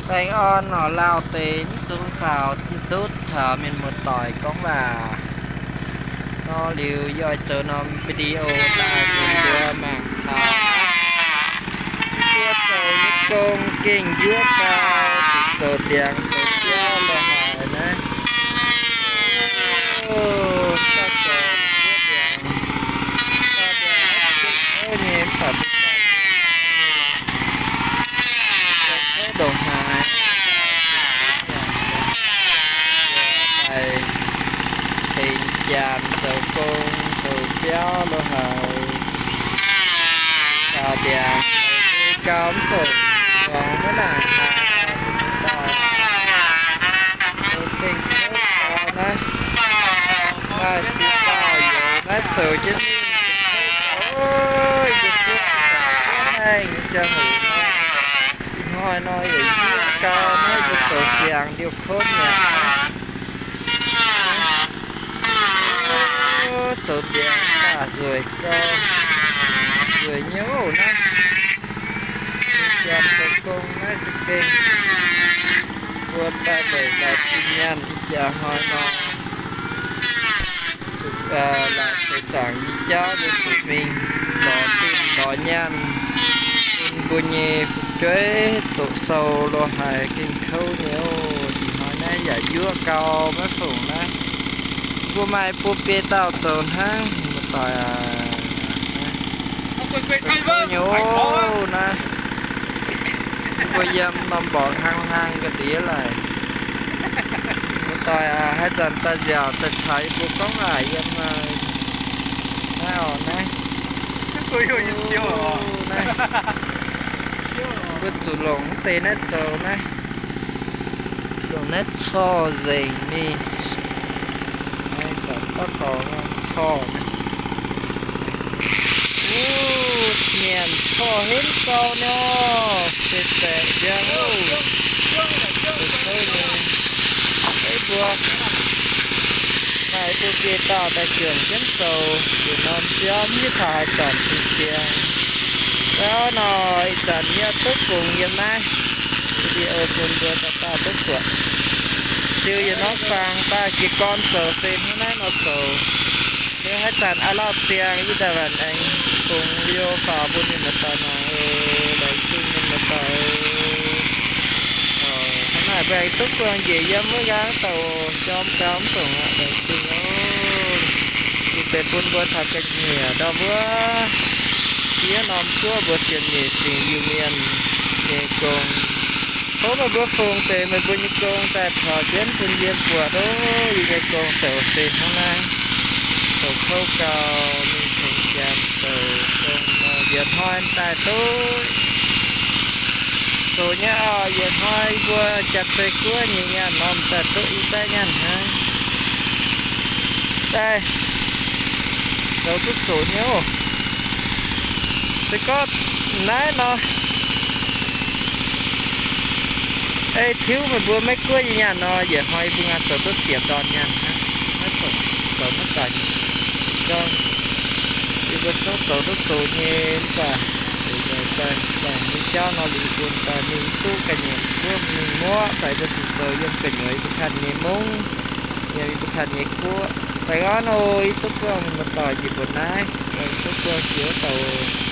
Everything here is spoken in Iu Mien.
Baengh orn norqc lauh deix mv dungx faaux duqv taux mienh muoz-doic gorngv waac nor liuz, yie oix zoux norm video daaih bun mbuo mangc taux mbuo zoux nyei gong gengh njuov gau, zuqc zoux ndiangx zoux biauv lorz haaix naaiv. Zoux kouv ndongc haaix, daaih tengx janx zoux gong zoux biauv lorz haaix, faaux ndiangx gau mv fongc, muangx maiv nangc haaix, zoux gengh kouv gau naaiv. Maaih ziex dauh youz naaiv zoux jienv mingh, kouv gau, yie mbuo guoqv nyei ziangh hoc nor, ih hnoi nor yaac njuov gau naaiv, yie mbuo zoux ziangx liouh kouv mi'aqv. Zoux ndiangx daaih nzueic gau, nzueic nyei oc naaiv. Janx zoux gong naaiv za'gengh mbuo daaih meic laaix zinh nyaanh jaax hnoi nor, laaix seix zaangc nyei jauv mbuo zuqc mingh lorz zinh lorz nyaanh bun mbuo nyei fu'jueiv doqc sou lorz haaix gengh kouv nyei oc. Ih hnoi naaiv yaac njuov gau maiv fongc naaiv. Mbuo maaih bun biei dauh zoux hnangv, muoz-doic aac. Zoux kouv nyei oc naaiv. Mbuo yiem norm mborqc hlang hlang ga'ndiev laic. Muoz-doic aac, haaix zanc daaih nziaauc daaih caux yie mbuo gorngv waac yiem naaiv oc naaiv. Naaiv. Mbuo zuqc longc mv deix naaiv zoux naaiv. Longc naaiv corc nzengc mingh. Naaiv zanc daux gaux corc naaiv. Wuov, mienh corc henv gau nyei, se baeqc njang oc. Mbuo maaih bun biei dauh daaih juangc jienv zoux yietc norm jauv, mv hiuv taux haaix zanc zinh ziangx. Wuov nor, ih zanc yie duqv bungx yiem naaiv video bun mbuo dauh dauh duqv buatc. Ziux yietc norm fangx daaih jiez gorn zoux se hnangv naaiv nor zoux. Liuz haaix zanc a'lauh ziangx yie daaih waanc aengx bungx video faaux bun mienh muoz-doic mangc oc. Laengz zingh mienh muoz-doic oc. Hnangv naaic mbuo aengx duqv buangh njiec yiem wuov nqaang doc, jorm gau mv dongc aqv. Laengz zingh oc. Liuz deix bun mbuo taux ga'nyiec ndau wuov, fiev norm guoqv mbuo sienx nyeic fingx Iu-Mienh nyei gong. Tov meih mbuo fungx deix meih mbuo nyei gong daaih taux jienv bun yie buatc oc. Yie nyei gong zoux se hnangv naaiv, zoux kouv gau, mingh tengx janx zoux gong nor, yietc hnoi daaih duqv zoux nyei oc. Yietc hnoi mbuo Janx-Zei guoqv nyei nyaanh nor daaih duqv i baeqv nyaanh hnangv. Daaih zoux duqv zoqc nyei oc. Se gorngv naaiv nor, ei tiuv meih mbuo Meiv Guoqv nyei nyaanh nor, yietc hnoi yie mbuo ngaih zoux duqv ziepc ndorn nyaanh hnangv. Maiv dongh zoux maiv daaih. Gorngv yie mbuo zorqv zoux duqv zoqc nyei mv baac, daaih daaih nyei jauv nor, liuz bun daaih mingh duqv ga'nyiec guoqv mingh muoqv, daaih mbuo zuqc zoux yiem gu'nyuoz yie mbuo ganh nyei mungv, yiem yie mbuo ganh nyei guoqv. Baengh orn oc. Yie duqv buangh mienh muoz-doic njiec mbuo naaiv, yie duqv buangh jiex wuov dauh